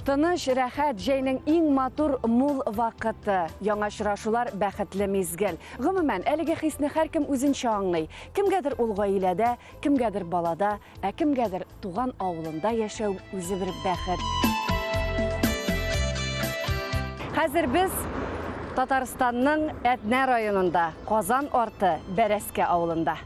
Тыныч, рәхәт, җәйнең иң матур, мул вакыты. Яңа очрашулар бәхетле мизгел. Гомумән, әлеге хисне һәркем үзенчә аңлый. Кемгәдер ул гаиләдә, кемгәдер балада, ә кемгәдер туган авылында яшәү үзе бер бәхет. Хәзер без Татарстанның Әтнә районында, Казан арты Бәрәскә авылында.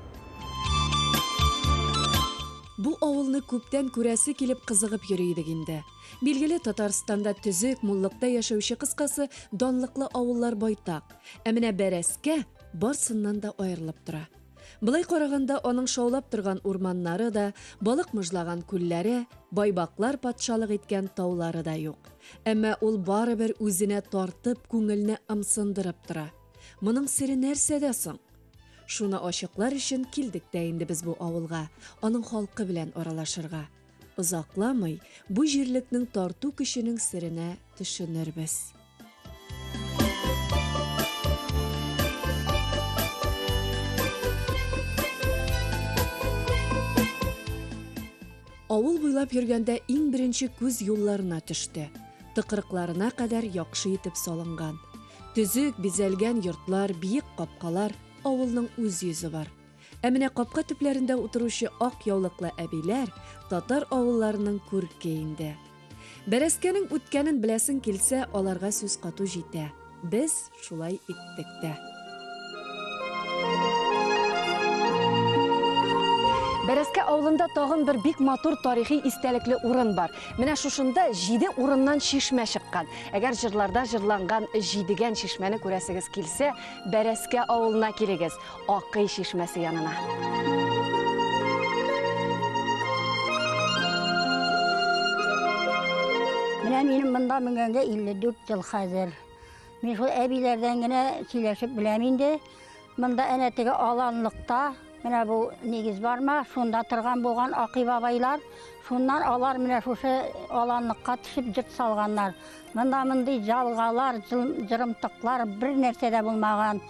Бу авылны күптән күрәсе килеп кызыгып йөри идек инде. Билгеле, Татарстанда төзек, муллыкта яшәүче, кыскасы, данлыклы авыллар байтак. Ә менә Бәрәскә барсыннан да аерылып тора. Болай караганда, аның шаулап торган урманнары да, балык мыжлаган күлләре, байбаклар патшалык иткән таулары да юк. Әмма ул барыбер үзенә тартып, күңелне ымсындырып тора. Моның сере нәрсәдә соң? Шуны ачыклар өчен килдек тә инде без бу авылга, аның халкы белән аралашырга. Озакламый бу җирлекнең тарту көченең серенә төшенербез. Авыл буйлап йөргәндә иң беренче күз юлларына төште. Тыкрыкларына кадәр яхшы итеп салынган. Төзек, бизәлгән йортлар, биек капкалар, авылның үз йөзе бар. Ә менә капка төпләрендә утыручы ак яулыклы әбиләр, татар авылларының күрке инде. Бәрәскәнең үткәнен беләсең килсә, аларга сүз кату җитә. Без шулай иттек тә. Бәрәскә авылында тагын бер бик матур тарихи истәлекле урын бар. Менә шушында җиде урыннан чишмә чыккан. Әгәр җырларда җырланган Җидегән чишмәне күрәсегез килсә, Бәрәскә авылына килегез, Акый чишмәсе янына. Менә минем монда менгәнгә 54 ел хәзер. Мин шул әбиләрдән генә сөйләшеп беләм инде. Монда әнә теге аланлыкта, менә бу нигез барма, шунда торган булган Акый бабайлар. Шуннан алар менә шушы аланлыкка төшеп җырт салганнар. Монда мондый җалгалар, җырымтыклар бер нәрсә дә булмаган.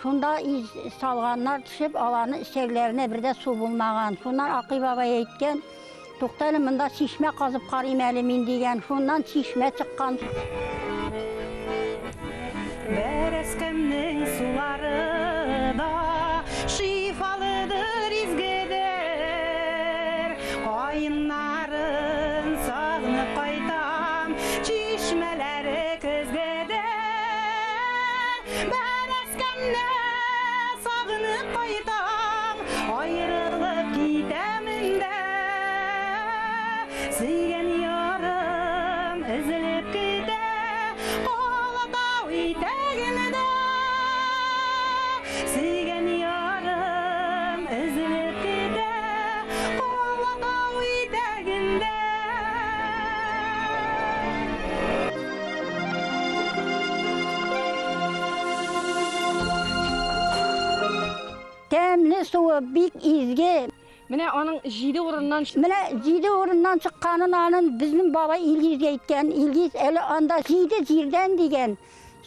Шунда из салганнар төшеп, аларның эчәкләренә бер дә су булмаган. Шуннан Акый бабай әйткән, Тукта әле, монда чишмә казып карыйм әле мин, дигән. Шуннан чишмә чыккан. Бәрәскәмнең сулары да шифалыдыр, изгедер. Каеннарын сагынып кайтам, чишмәләре көзгедер. Бәрәскәмне сагынып кайтам, аерылып китәмен дә. Сөйгән ярым өзелеп көтә, Алатау итәгендә. Сөйгән ярым өзелеп көтә, Алатау итәгендә. Тәмле суы бик изге. Менә аның җиде урыннан Менә җиде урыннан чыкканын анын безнең бабай Илгизгә әйткән. Илгиз әле анда җиде җирдән дигән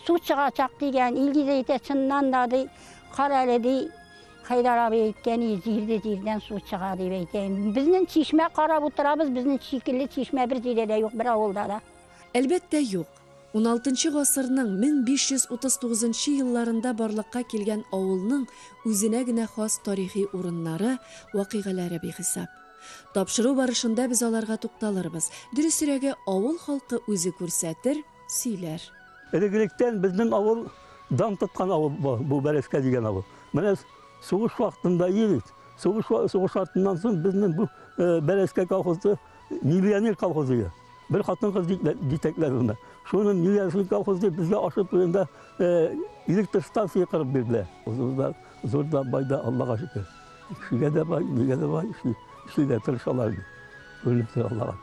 су чыгачак дигән. Илгиз әйтә, чыннан да ди, кара әле ди, Хәйдәр абый әйткән, и җиде җирдән су чыга дип әйтә. Безнең чишмә карап утырабыз, безнең шикелле чишмә бер җирдә дә юк, бер авылда да. Әлбәттә, юк. Уналтынчы гасырның 1539 нчы елларында барлыкка килгән авылның үзенә генә хас тарихи урыннары, вакыйгаләре бихисап. Тапшыру барышында без аларга тукталырбыз, дөресрәге, авыл халкы үзе күрсәтер, сөйләр. Элек-электән безнең авыл дан тоткан авыл бу Бәрәскә дигән авыл. Менә сугыш вакытында егет, сугыш сугыш артыннан соң безнең бу Бәрәскә колхозы миллионер колхозы иде. Бер хатын-кыз җитәкләде анда. Шуны миллионер колхоз дип безгә Ашыт буенда электр станция корып бирделәр. Зур да, зур да, бай да, Аллага шөкер. Кешегә дә бай, нигә дә бай, эшли, эшли дә тырышалар инде. Күренеп тора Аллага.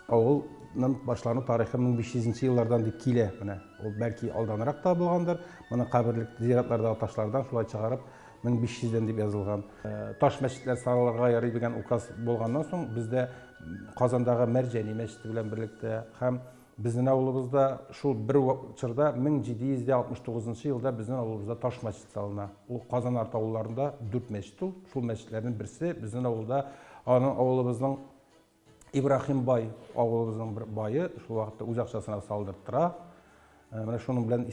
Авылның башлану тарихы 1500 нче еллардан дип килә менә. Ул бәлки алданрак та булгандыр. Моны каберлек зиратлардагы ташлардан шулай чыгарып 1500 дән дип язылган. Таш мәчетләр салырга ярый дигән указ булганнан соң, бездә Казандагы Мәрҗани мәчете белән берлектә һәм безнең авылыбызда шул бер чорда 1769 елда безнең авылыбызда таш мәчет салына. Ул Казан арты авылларында дүрт мәчет ул. Шул мәчетләрнең берсе безнең авылда, аның авылыбызның Ибраһим бай, авылыбызның бер бае, шул вакытта үз акчасына салдырттыра. Менә шуның белән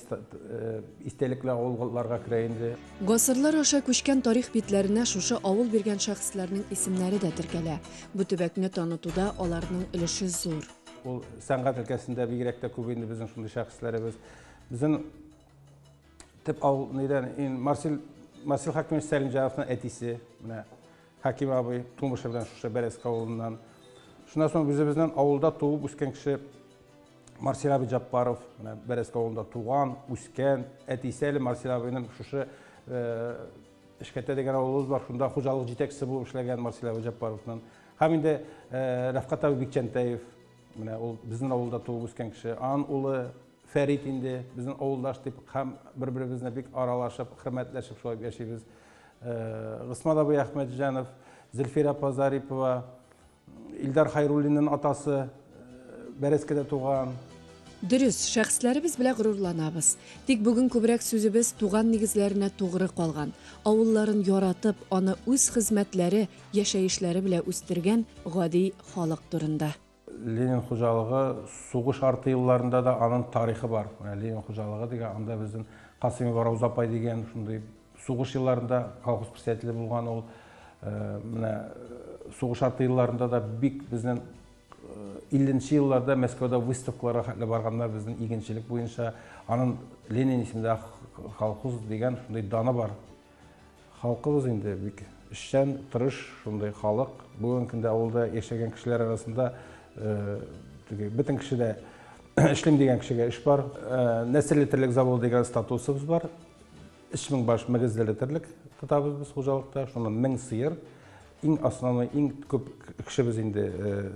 истәлекле авылларга керә инде. Гасырлар аша күчкән тарих битләренә шушы авыл биргән шәхесләрнең исемнәре дә теркәлә. Бу төбәкне танытуда аларның өлеше зур. Ул сәнгать өлкәсендә бигрәк тә күп инде безнең шундый шәхесләребез. Безнең төп авыл нидән, Марсель, Марсель Хакимович Сәлимҗановның әтисе, менә Хаким абый тумышы белән шушы Бәрәскә авылыннан. Шуннан соң үзебезнең авылда туып үскән кеше Марсель абый Җаппаров, менә Бәрәскә авылында туган, үскән, әтисе әле Марсель абыйның шушы Эшкәтә дигән авылыбыз бар, шунда хуҗалык җитәкчесе булып эшләгән Марсель абый Җаппаровның. Һәм инде Рәфкать абый Бикчәнтәев, менә ул безнең авылда туып үскән кеше. Аның улы Фәрит инде безнең авылдаш дип һәм бер-беребезне бик аралашып, хөрмәтләшеп шулай яшибез. Госман абый Әхмәтҗанов, Зөлфирә апа Зарипова, Илдар Хайруллинның атасы Бәрәскәдә туган. Дөрес, шәхесләребез белән горурланабыз. Тик бүген күбрәк сүзебез туган нигезләренә тугры калган, авылларын яратып, аны үз хезмәтләре, яшәешләре белән үстергән гади халык турында. Ленин хуҗалыгы сугыш арты елларында да аның тарихы бар. Менә Ленин хуҗалыгы дигән, анда безнең Касыймова Рауза апай дигән шундый сугыш елларында колхоз председателе булган ул. Менә сугыш арты елларында да бик безнең 50 елларда Мәскәүдә выставкаларга хәтле барганнар безнең игенчелек буенча. Аның Ленин исемендәге колхоз дигән шундый даны бар. Халкыбыз инде бик эшчән, тырыш шундый халык. Бүгенге көндә авылда яшәгән кешеләр арасында теге бөтен кеше дә эшлим дигән кешегә эш бар. Нәселле терлек заводы дигән статусыбыз бар. 3000 баш мөгезле терлек тотабыз без хуҗалыкта, шуннан 1000 сыер. Иң основной, иң күп кешебез инде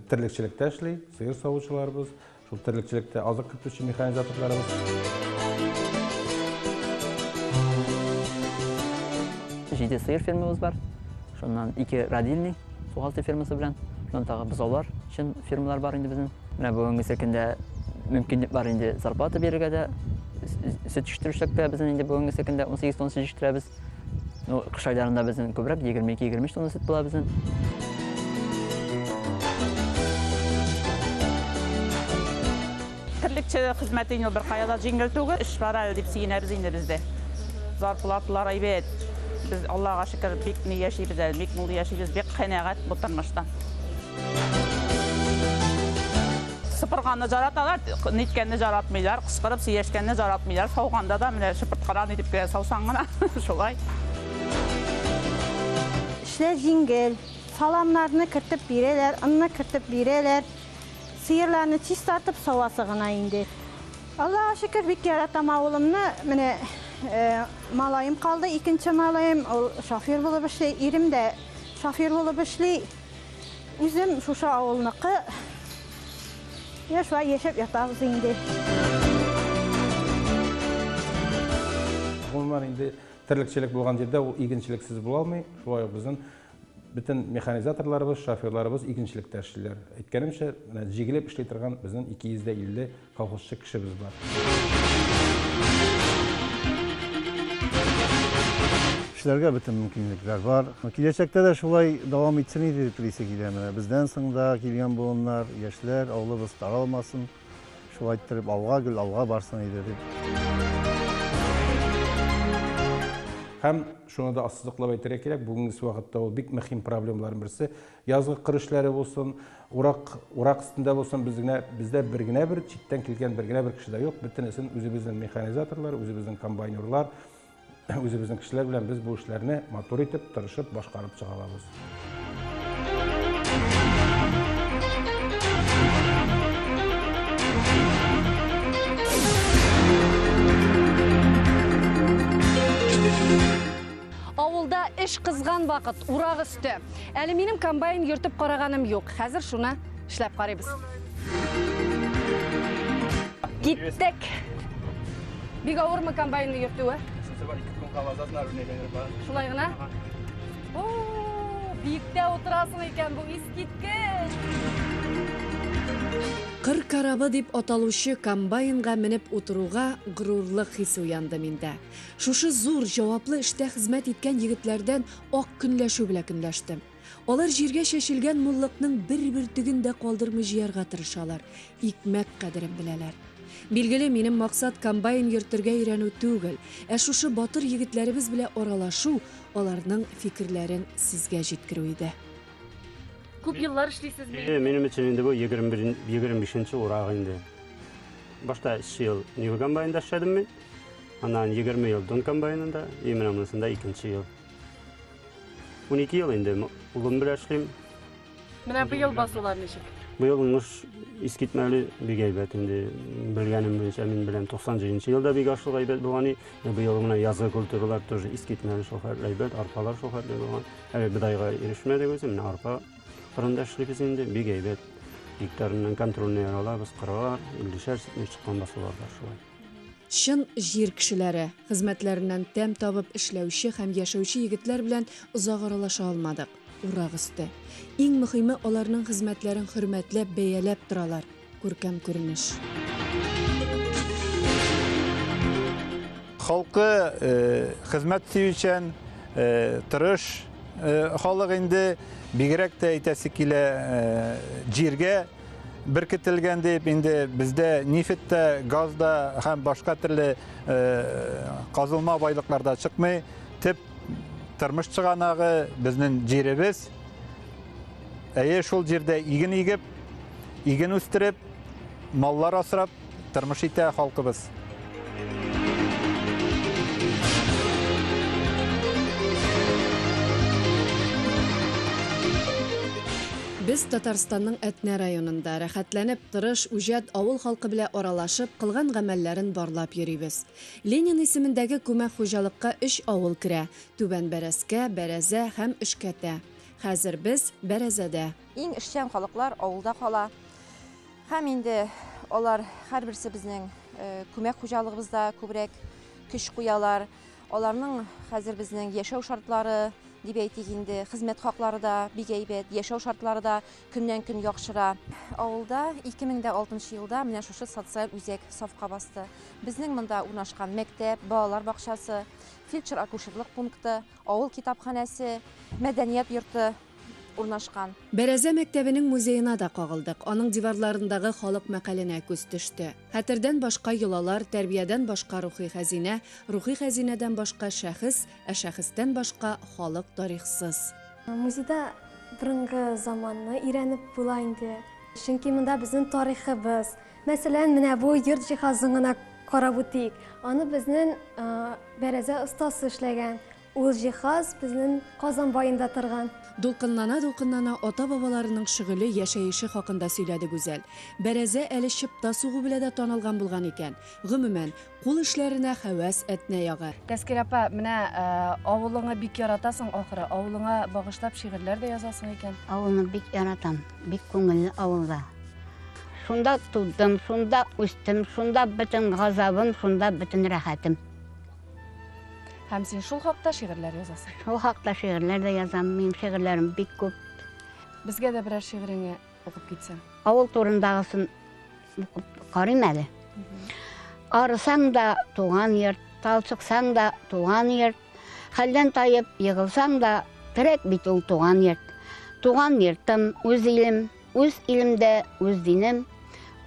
терлекчелектә эшли, сыер савучыларыбыз, шул терлекчелектә азык кертүче механизаторларыбыз. 7 сыер фермабыз бар. Шуннан 2 родильный сугалты фермасы белән. Шуннан тагы бозаулар өчен фермалар бар инде безнең. Менә бүгенге көндә мөмкинлек бар инде зарплата бирергә дә, сөт җитештерүчелек тә безнең инде бүгенге көндә 18 тонна сөт җитештерәбез. Ну, кыш айларында безнең күбрәк 22-23 тонна сөт була безнең. Терлекче хезмәте инде бер кая да җиңел түгел, эш бар әле дип сөенәбез инде без дә. Зарплаталар әйбәт. Без Аллага шөкер бик ни яшибез әле, бик мул яшибез, бик канәгать бу тормыштан. Сыпырганны яраталар, ниткәнне яратмыйлар, кычкырып сөйләшкәнне яратмыйлар. Сауганда да менә шыпырткаран итеп кенә саусаң гына, шулай. Эшләр җиңел. Саламнарны кертеп бирәләр, онны кертеп бирәләр. Сыерларны чистартып савасы гына инде. Аллага шөкер, бик яратам авылымны. Менә малаем калды, икенче малаем, ул шофер булып эшли, ирем дә шофер булып эшли. Үзем шушы авылныкы. Менә шулай яшәп ятабыз инде. Гомумән инде терлекчелек булган җирдә ул игенчелексез була алмый. Шулай ук безнең бөтен механизаторларыбыз, шоферларыбыз игенчелектә эшлиләр. Әйткәнемчә, менә җигелеп эшли торган безнең 250 колхозчы кешебез бар. Эшләргә бөтен мөмкинлекләр бар. Киләчәктә дә шулай дәвам итсен иде дип телисе килә. Менә бездән соң да килгән буыннар, яшьләр, авылыбыз таралмасын. Шулай иттереп алга гел алга барсын иде дип. Һәм шуны да ассызыклап әйтергә кирәк, бүгенге вакытта ул бик мөһим проблемаларның берсе. Язгы кыр эшләре булсын, урак өстендә булсын, бездә бер генә бер читтән килгән бер генә бер кеше дә юк. Бөтенесен үзебезнең механизаторлар, үзебезнең комбайнерлар, үзебезнең кешеләр белән без бу эшләрне матур итеп, тырышып башкарып чыга алабыз. Авылда эш кызган вакыт, урак өсте. Әле минем комбайн йөртеп караганым юк. Хәзер шуны эшләп карыйбыз. Киттек. Бик авырмы комбайнны йөртүе? Шулай гына? О, биектә утырасың икән, бу искиткеч. Кыр карабы дип аталучы комбайнга менеп утыруга горурлык хисе уянды миндә. Шушы зур җаваплы эштә хезмәт иткән егетләрдән ак көнләшү белән көнләштем. Алар җиргә чәчелгән муллыкның бер бөртеген дә калдырмый җыярга тырышалар, икмәк кадерен беләләр. Билгеле, минем максат комбайн йөртергә өйрәнү түгел, ә шушы батыр егетләребез белә аралашу, аларның фикерләрен сезгә җиткерү иде. Күп еллар эшлисезме? Минем өчен инде бу 21, 25 нче урак инде. Башта 3 ел Нива комбайнында эшләдем мин. Аннан 20 ел Дон комбайнында, и менә монысында икенче ел. 12 ел инде улым белән эшлим. Менә быел басулар ничек? Быел уңыш искитмәле, бик әйбәт инде. Белгәнем буенча мин беләм 97 елда бик ашлык әйбәт булган. Быел менә язгы культуралар тоже искитмәле шул хәтле әйбәт, арпалар шул хәтле булган. Әле бодайга ирешмәдек үзе, менә арпа кырында эшлибез инде, бик әйбәт. Гектарыннан контрольный алабыз, 40-ар, 50-шәр центнер чыккан басулар бар шулай. Чын җир кешеләре, хезмәтләреннән тәм табып эшләүче һәм яшәүче егетләр белән озак аралаша алмадык. Урак өсте. Иң мөхиме, аларның хезмәтләрен хөрмәтләп, бәяләп торалар. Күркәм күренеш. Халкы хезмәт сөючән, тырыш халык инде. Бигрәк тә әйтәсе килә, җиргә беркетелгән дип, инде бездә нефть тә, газ да һәм башка төрле казылма байлыклар да чыкмый. Төп тормыш чыганагы безнең җиребез. Әйе, шул җирдә иген игеп, иген үстереп, маллар асрап тормыш итә халкыбыз. Без Татарстанның Әтнә районында рәхәтләнеп, тырыш, үҗәт авыл халкы белән аралашып, кылган гамәлләрен барлап йөрибез. Ленин исемендәге күмәк хуҗалыкка өч авыл керә, Түбән Бәрәскә, Бәрәзә һәм Өшкәтә. Хәзер без, Бәрәзәдә. Иң эшчән халыклар авылда кала. Һәм инде алар һәрберсе безнең күмәк хуҗалыгыбызда күбрәк көч куялар. Аларның хәзер безнең яшәү шартлары, дип әйтик инде, хезмәт хаклары да бик әйбәт, яшәү шартлары да көннән-көн яхшыра. Авылда 2006 елда менә шушы социаль үзәк сафка басты. Безнең монда урнашкан мәктәп, балалар бакчасы, фельдшер-акушерлык пункты, авыл китапханәсе, мәдәният йорты урнашкан. Бәрәзә мәктәбенең музеена да кагылдык, аның диварларындагы халык мәкаленә күз төште. Хәтердән башка йолалар, тәрбиядән башка рухи хәзинә, рухи хәзинәдән башка шәхес, ә шәхестән башка халык тарихсыз. Музейда борынгы заманны өйрәнеп була инде. Чөнки монда безнең тарихыбыз. Мәсәлән, менә бу йорт җиһазын гына карап үтик. Аны безнең Бәрәзә остасы эшләгән. Ул җиһаз безнең Казан баенда торган. Дулкынлана-дулкынлана ата-бабаларының шөгыле, яшәеше хакында сөйләде Гүзәл. Бәрәзә әле чыпта сугу белә дә танылган булган икән. Гомумән, кул эшләренә хәвәс Әтнә ягы. Тәскирә апа, менә авылыңы бик яратасың ахры, авылыңа багышлап шигырьләр дә язасың икән. Авылны бик яратам, бик күңелле авылда. Шунда тудым, шунда үстем, шунда бөтен газабым, шунда бөтен рәхәтем. Һәм син шул хакта шигырьләр язасың. Шул хакта шигырьләр дә язам. Минем шигырьләрем бик күп. Безгә дә берәр шигыреңне укып китсәң. Авыл турындагысын укып карыйм әле. Арысаң да туган йорт, талчыксаң да туган йорт, хәлдән таеп егылсаң да, терәк бит ул туган йорт. Туган йортым, үз илем, Үз илемдә, үз динем,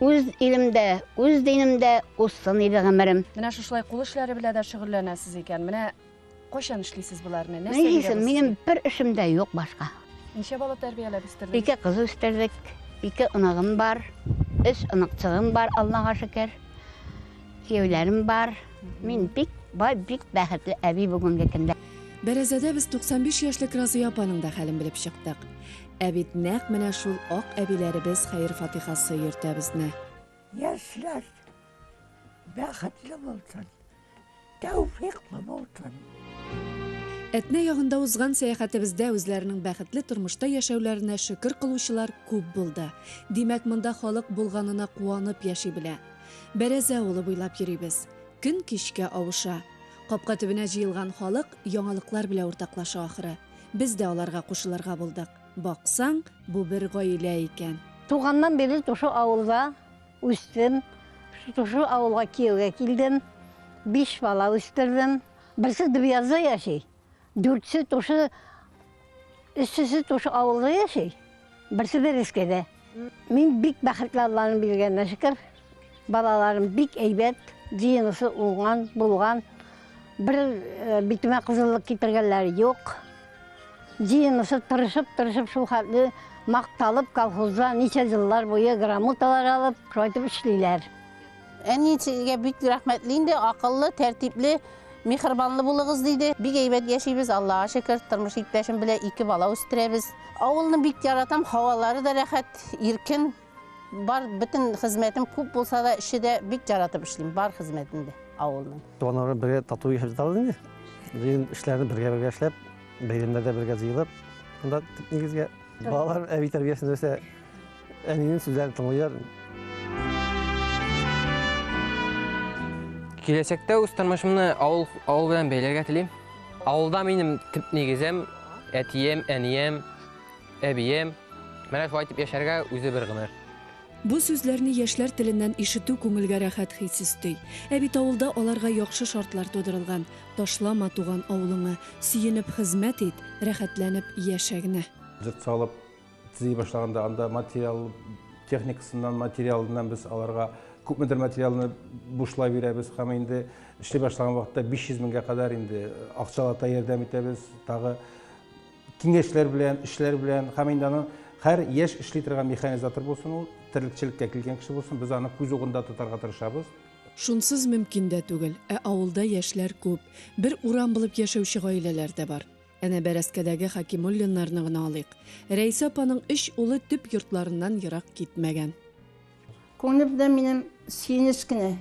Үз илемдә, үз динемдә Узсын иде гомерем. Менә шушылай кул эшләре белән дә шөгыльләнәсез икән. Менә кайчан эшлисез боларны? Нәрсә бирә бу сезгә? Минем бер эшем дә юк башка. Ничә бала тәрбияләп үстердегез? Ике кыз үстердек, ике оныгым бар, өч оныкчыгым бар, Аллага шөкер. Кияүләрем бар. Мин бик бай, бик бәхетле әби бүгенге көндә. Бәрәзәдә без 95 яшьлек Разыя апаның да хәлен белеп чыктык. Ә бит нәкъ менә шул ак әбиләребез хәер-фатихасы йөртә безне. Яшьләр бәхетле булсын, тәүфыйклы булсын. Әтнә ягында узган сәяхәтебездә үзләренең бәхетле тормышта яшәүләренә шөкер кылучылар күп булды. Димәк, монда халык булганына куанып яши белә. Бәрәзә авылы буйлап йөрибез. Көн кичкә авыша. Капка төбенә җыелган халык яңалыклар белән уртаклаша ахры. Без дә аларга кушылырга булдык. Баксаң, бу бер гаилә икән. Туганнан бирле шушы авылда үстем, шушы авылга кияүгә килдем, биш бала үстердем. Берсе Дөбъязда яши, дүртсе шушы Өчесе шушы авылда яши, берсе Бәрәскәдә. Мин бик бәхетле Алланың биргәненә шөкер. Балаларым бик әйбәт, җыенысы уңган, булган. Бер э, битемә кызыллык китергәннәре юк. Җыенысы тырышып-тырышып шул хәтле макталып колхозда ничә еллар буе грамоталар алып, шулай итеп эшлиләр. Әнисегә бик рәхмәтле инде, акыллы, тәртипле, миһербанлы булыгыз диде. Бик әйбәт яшибез, Аллага шөкер. Тормыш иптәшем белән ике бала үстерәбез. Авылны бик яратам, һавалары да рәхәт, иркен. Бар бөтен хезмәтем күп булса да, эше дә бик яратып эшлим, бар хезмәтем дә авылның. Туганнар бергә тату яшәп ятабыз инде. Җыен эшләрне бергә-бергә эшләп, бәйрәмнәрдә бергә җыелып, монда төп нигезгә балалар әби тәрбиясендә үсә, әнинең сүзләрен тыңлыйлар. Киләчәктә үз тормышымны авыл авыл белән бәйләргә телим. Авылда минем төп нигезем, әтием, әнием, әбием. Менә шулай итеп яшәргә үзе бер гомер. Бу сүзләрне яшьләр теленнән ишетү күңелгә рәхәт хис өсти. Ә бит авылда аларга яхшы шартлар тудырылган. Ташлама туган авылыңы, сөенеп хезмәт ит, рәхәтләнеп яшә генә. Йорт салып төзи башлаганда анда материал техникасыннан, материалыннан без аларга күпмедер материалны бушлай бирәбез һәм инде эшли башлаган вакытта 500 меңгә кадәр инде акчалата ярдәм итәбез. Тагы киңәшләр белән, эшләр белән һәм инде аның һәр яшь эшли торган механизатор булсын ул, терлекчелеккә килгән кеше булсын, без аны күз угында тотарга тырышабыз. Шунсыз мөмкин дә түгел, ә авылда яшьләр күп. Бер урам булып яшәүче гаиләләр дә бар. Әнә Бәрәскәдәге Хәкимуллиннарны гына алыйк. Рәйсә апаның өч улы төп йортларыннан ерак китмәгән. Күңелемдә минем сөенеч кенә.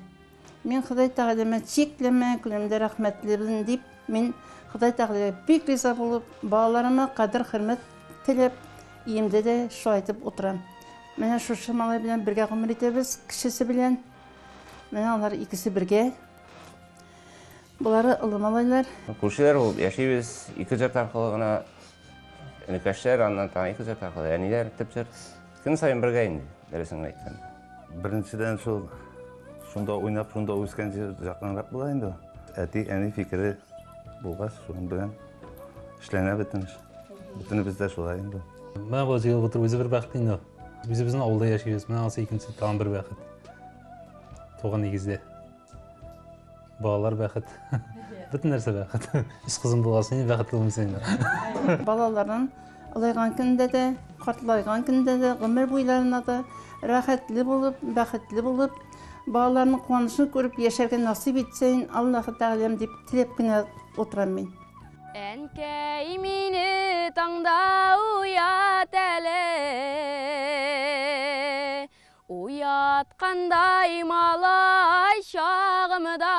Мин Ходай Тәгаләмә чикләмә күләмдә рәхмәтлемен дип, мин Ходай Тәгаләгә бик риза булып, балаларыма кадер-хөрмәт теләп, өемдә дә шулай итеп утырам. Менә шушы малай белән бергә гомер итәбез, кечесе белән. Менә алар икесе бергә. Болары олы малайлар. Күршеләр булып яшибез, ике җорт аркылы гына энекәшләр, аннан тагын ике җорт аркылы әниләр, төп җорт. Көн саен бергә инде, дөресен генә әйткәндә. Беренчедән шул шунда уйнап, шунда үскән җир якынрак була инде. Әти, әни фикере булгач, шуның белән эшләнә бөтен эш. Бөтенебез дә шулай инде. Менә бу җыелып утыру үзе бер бәхет инде. Үзебезнең авылда яшибез, менә анысы икенче тагын бер бәхет. Туган нигездә. Балалар бәхет. Бөтен нәрсә бәхет. Өч кызым булгач, нинди бәхетле булмыйсың инде. Балаларын олайган көндә дә, картлайган көндә дә, гомер буйларына да рәхәтле булып, бәхетле булып, балаларының куанычын күреп яшәргә насыйп итсен Аллаһы Тәгаләм дип теләп кенә утырам мин. Әнкәй мине таңда уят әле. Уяткандай малай чагымда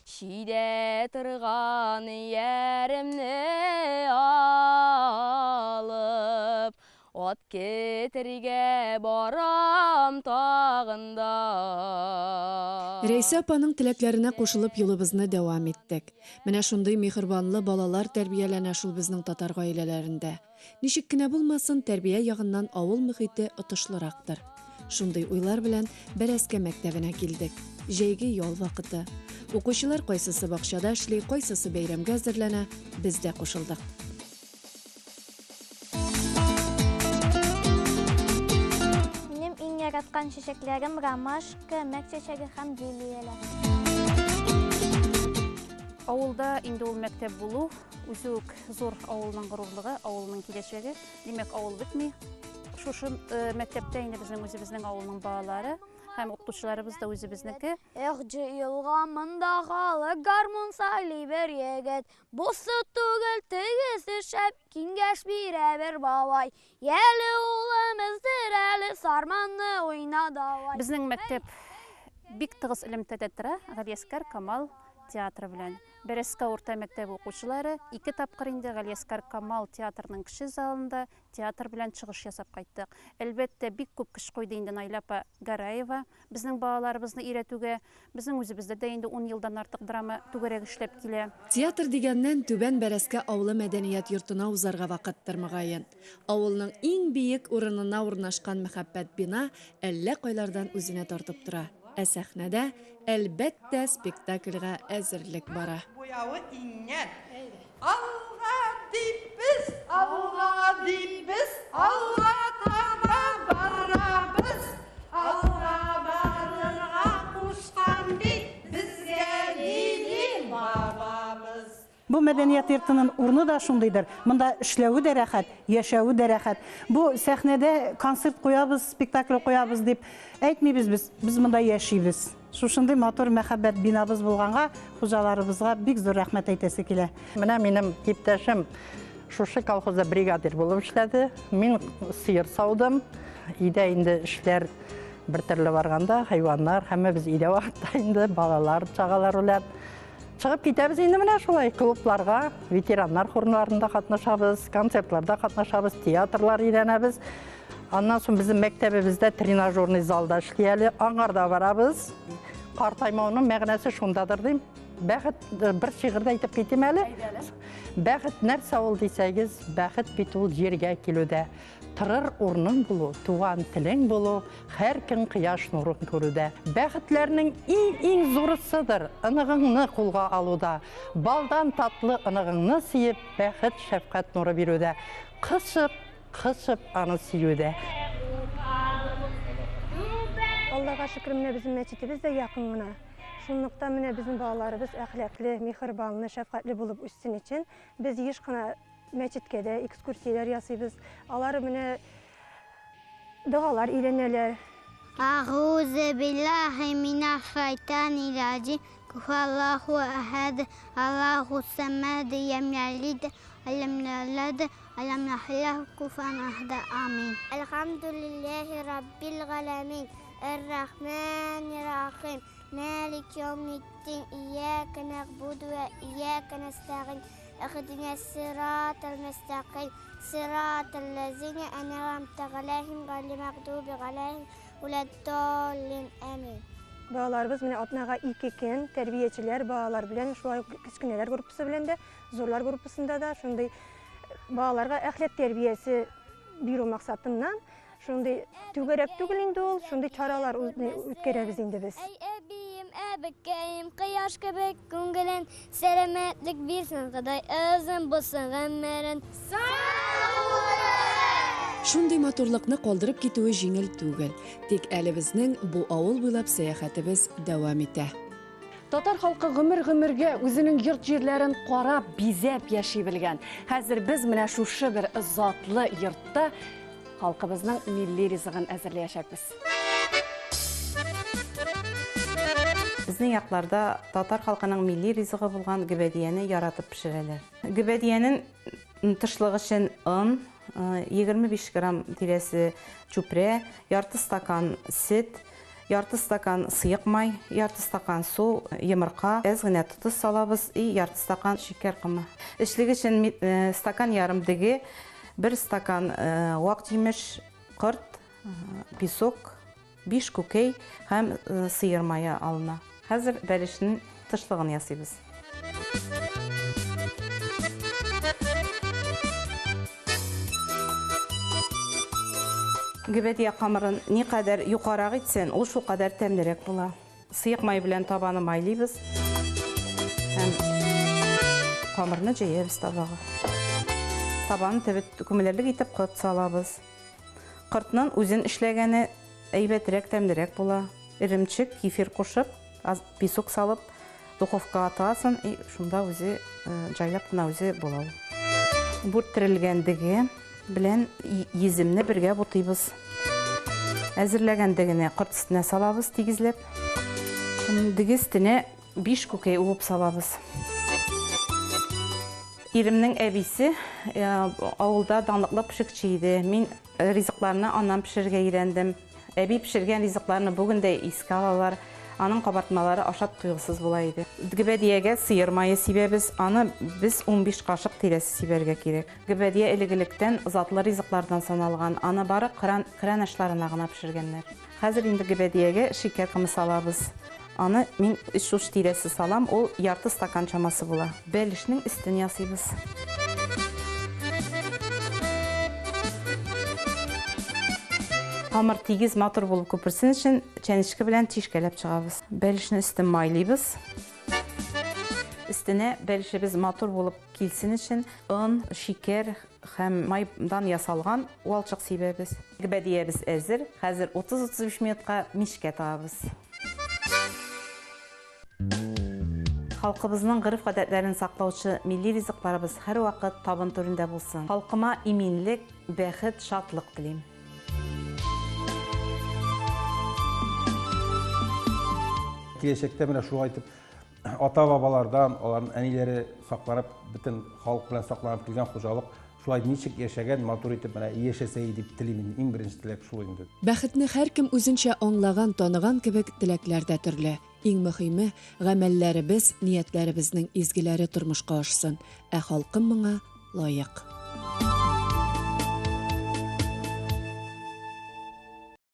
Чөйдә торган ияремне алып Ат кетергә барам тагын да. Рәйсә апаның теләкләренә кушылып юлыбызны дәвам иттек. Менә шундый миһербанлы балалар тәрбияләнә шул безнең татар гаиләләрендә. Ничек кенә булмасын, тәрбия ягыннан авыл мөхите отышлырактыр. Шундый уйлар белән Бәрәскә мәктәбенә килдек. Җәйге ял вакыты. Укучылар кайсысы бакчада эшли, кайсысы бәйрәмгә әзерләнә, без дә кушылдык. Минем иң яраткан чәчәкләрем ромашка, мәк чәчәге һәм лилияләр. Авылда инде ул мәктәп булу, үзе үк зур авылның горурлыгы, авылның киләчәге. Димәк, авыл бетми. Шушы э, мәктәптә инде безнең үзебезнең авылның балалары һәм укытучыларыбыз да үзебезнеке. Эх, җыелган монда халык, гармун сайлый бер егет. Бусы түгел, тегесе шәп, киңәш бирә бер бабай. Яле, улым, өздер әле, сарманны уйна давай. Безнең мәктәп бик тыгыз элемтәдә тора Галиәскәр Камал театры белән. Бәрәскә урта мәктәбе укучылары ике тапкыр инде Галиәскәр Камал театрының кече залында театр белән чыгыш ясап кайттык. Әлбәттә, бик күп көч куйды инде Наилә апа Гәрәева безнең балаларыбызны өйрәтүгә. Безнең үзебездә дә инде ун елдан артык драма түгәрәге эшләп килә. Театр дигәннән, Түбән Бәрәскә авылы мәдәният йортына узарга вакыттыр, мөгаен. Авылның иң биек урынына урнашкан мәхәббәт бина әллә кайлардан үзенә тартып тора. Ә сәхнәдә, әлбәттә, спектакльгә әзерлек бара. Буявы иңнән. Алга! Без алга дибез, алга таба барабыз. Алга барырга кушкан бит безгә Ленин бабабыз. Бу мәдәният йортының урыны да шундыйдыр. Монда эшләве дә рәхәт, яшәве дә рәхәт. Бу сәхнәдә концерт куябыз, спектакль куябыз дип әйтмибез без. Без монда яшибез. Шушындый матур мәхәббәт бинабыз булганга хуҗаларыбызга бик зур рәхмәт әйтәсе килә. Менә минем иптәшем шушы колхозда бригадир булып эшләде. Мин сыер саудым. Өйдә инде эшләр бер төрле барганда, хайваннар, һәммәбез өйдә вакытта инде, балалар, чагалар белән. Чыгып китәбез инде менә шулай клубларга, ветераннар хорнларында катнашабыз, концертларда катнашабыз, театрлар өйрәнәбез. Аннан соң безнең мәктәбебездә тренажерный залда эшли әле, аңарда барабыз. Картаймауның мәгънәсе шундадыр дим. Бәхет э, бер шигырь дә әйтеп китим әле. Бәхет нәрсә ул дисәгез, бәхет бит ул җиргә килүдә. Торыр урның булу, туган телең булу, һәр көн кояш нурын күрүдә. Бәхетләрнең иң-иң зурысыдыр ыныгыңны кулга алуда. Балдан татлы ыныгыңны сөеп, бәхет, шәфкать нуры бирүдә. Кысып, кысып аны сөюдә. Аллага шөкер, менә безнең мәчетебез дә якын гына. Шунлыктан менә безнең балаларыбыз әхлаклы, миһербанлы, шәфкатьле булып үссен өчен без еш кына мәчеткә дә экскурсияләр ясыйбыз. Алар менә догалар өйрәнәләр. Әгъузу биллаһи минәш шайтанир раҗим. Кул Аллаһу әхәд, Аллаһу самад, ләм ялид, ләм юлад, ләм якул ләһу куфуан әхәд. Амин. Әлхәмдүлилләһи раббил галәмин. Эр-Рахманир Рахим. Малик яумиддин. Ияка нәгъбуду ва ияка нәстәгыйн. Иһдинәс сиратал мөстәкыйм. Сиратал ләзинә әнъамта галәйһим гайрил мәгъдуби галәйһим вәләд-даллин. Амин. Балаларыбыз менә атнага ике көн тәрбиячеләр балалар белән, шулай ук кечкенәләр группасы белән дә, зурлар группасында да шундый балаларга әхлак тәрбиясе бирү максатыннан шундый түгәрәк түгел инде ул, шундый чаралар үткәрәбез инде без. Әй әбием, әбекәем, кояш кебек күңелен, сәламәтлек бирсен Ходай, озын булсын гомерен. Шундый матурлыкны калдырып китүе җиңел түгел. Тик әле безнең бу авыл буйлап сәяхәтебез дәвам итә. Татар халкы гомер-гомергә үзенең йорт-җирләрен карап, бизәп яши белгән. Хәзер без менә шушы бер затлы йортта халкыбызның милли ризыгын әзерләячәкбез. Безнең якларда татар халкының милли ризыгы булган гөбәдияне яратып пешерәләр. Гөбәдиянең тышлыгы өчен он, 25 грамм тирәсе чүпрә, ярты стакан сөт, ярты стакан сыек май, ярты стакан су, йомырка, әз генә тоз салабыз и ярты стакан шикәр комы. Эчлек өчен стакан ярым дөге, бер стакан вак җимеш, корт, песок, биш күкәй һәм сыер мае алына. Хәзер бәлешнең тышлыгын ясыйбыз. Гөбәдия камырын никадәр юкарак итсән, ул шулкадәр тәмлерәк була. Сыек май белән табаны майлыйбыз. Һәм камырны җәябез табага. Табаны төбе күмелерлек итеп корт салабыз. Кортның үзен эшләгәне әйбәтрәк, тәмлерәк була. Эремчек, кефир кушып, аз песок салып, духовкага атасың, и шунда үзе җайлап кына үзе була ул. Бүрттерелгән дөге белән йөземне бергә бутыйбыз. Әзерләгән дегене корт өстенә салабыз тигезләп. Дөге өстенә 5 күкәй уып салабыз. Иремнең әбисе авылда данлыклы пешекче иде. Мин ризыкларны аннан пешерергә өйрәндем. Әби пешергән ризыкларны бүген дә искә алалар. Аның кабартмалары ашап туйгысыз була иде. Гөбәдиягә сыер мае сибәбез. Аны без 15 кашык тирәсе сибәргә кирәк. Гөбәдия элек-электән затлы ризыклардан саналган. Аны бары кыран ашларына гына пешергәннәр. Хәзер инде гөбәдиягә шикәр комы салабыз. Аны мин өч уч тирәсе салам, ул ярты стакан чамасы була. Бәлешнең өстен ясыйбыз. Камыр тигез матур булып күперсен өчен чәнечке белән тишкәләп чыгабыз. Бәлешнең өстен майлыйбыз. Өстенә бәлешебез матур булып килсен өчен он, шикәр һәм майдан ясалган валчык сибәбез. Гөбәдиябез әзер. Хәзер 30-35 минутка мичкә тыгабыз. Халкыбызның гореф-гадәтләрен саклаучы милли ризыкларыбыз һәрвакыт табын түрендә булсын. Халкыма иминлек, бәхет, шатлык телим. Киләчәктә менә шулай итеп ата-бабалардан, аларның әниләре сакланып, бөтен халык белән сакланып килгән хуҗалык шулай ничек яшәгән, матур итеп менә яшәсә иде дип телим инде. Иң беренче теләк шул инде. Бәхетне һәркем үзенчә аңлаган, таныган кебек, теләкләр дә төрле. Иң мөһиме, гамәлләребез, ниятләребезнең изгеләре тормышка ашсын. Ә халкым моңа лаек.